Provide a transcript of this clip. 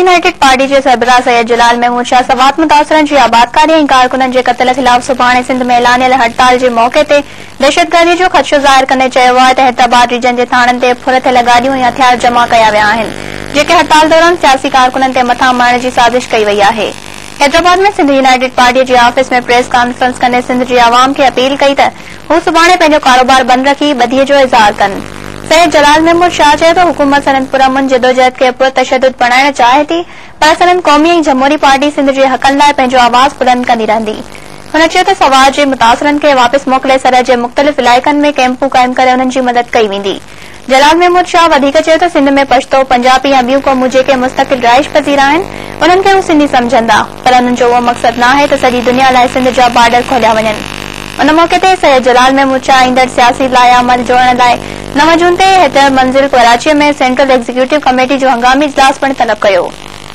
United party جي سربراهه سيد جلال محمود شاهه سوات متاثرن جي آبادڪاري ۽ ڪارڪنن جي قتل خلاف سڀاڻي سنڌ ۾ اعلانيل هڙتال جي موقعي تي دهشتگردي جو خدشو ظاهر ڪندي چيو آهي ته حيدرآباد ريجن جي ٿاڻن تي ڦر ٿيل گاڏيون ۽ هٿيار جمع ڪيا ويا آهن جيڪي هڙتال دوران سياسي ڪارڪنن تي مٿان مڙهڻ جي سازش ڪئي وئي آهي. حيدرآباد ۾ سنڌ يونائيٽيڊ پارٽي جي آفيس ۾ پريس ڪانفرنس ڪندي سنڌ جي عوام کي اپيل ڪئي ته هو سڀاڻي پنهنجو ڪاروبار بند رکي ٻڌي جو اظهار ڪن. سيد جلال محمود شاهه چيو ته حڪومت سندن پرامن جدوجهد کي پرتشدد بڻائڻ چاهي ٿي پر سندن قومي ۽ جمهوري پارٽي سنڌ جي حقن لاء پنهنجو آواز بلند ڪندي رهندي. هن چيو ته سوات جي متاثرن کي واپس موڪلي سرحد جي مختلف علائقن ۾ ڪئمپون قائم ڪري انهن جي مدد ڪئي ويندي. جلال محمود شاهه وڌيڪ چيو ته سنڌ ۾ پشتو، پنجابي يا ٻيون قومون جيڪي مستقل رهائش پذير آهن، انهن کي هو سنڌي سمجهن ٿا، پر انهن جو اهو مقصد ناهي ته سڄي دنيا لاء سنڌ جا بارڊر کوليا وڃن. ان موقعي تي سيد جلال محمود شاهه ايندڙ سياسي لائحه عمل جوڙڻ لاء 9 جون تي حيدر منزل ڪراچيء ۾ سينٽرل ايگزيڪيوٽو ڪميٽي جو هنگامي اجلاس پڻ طلب ڪيو.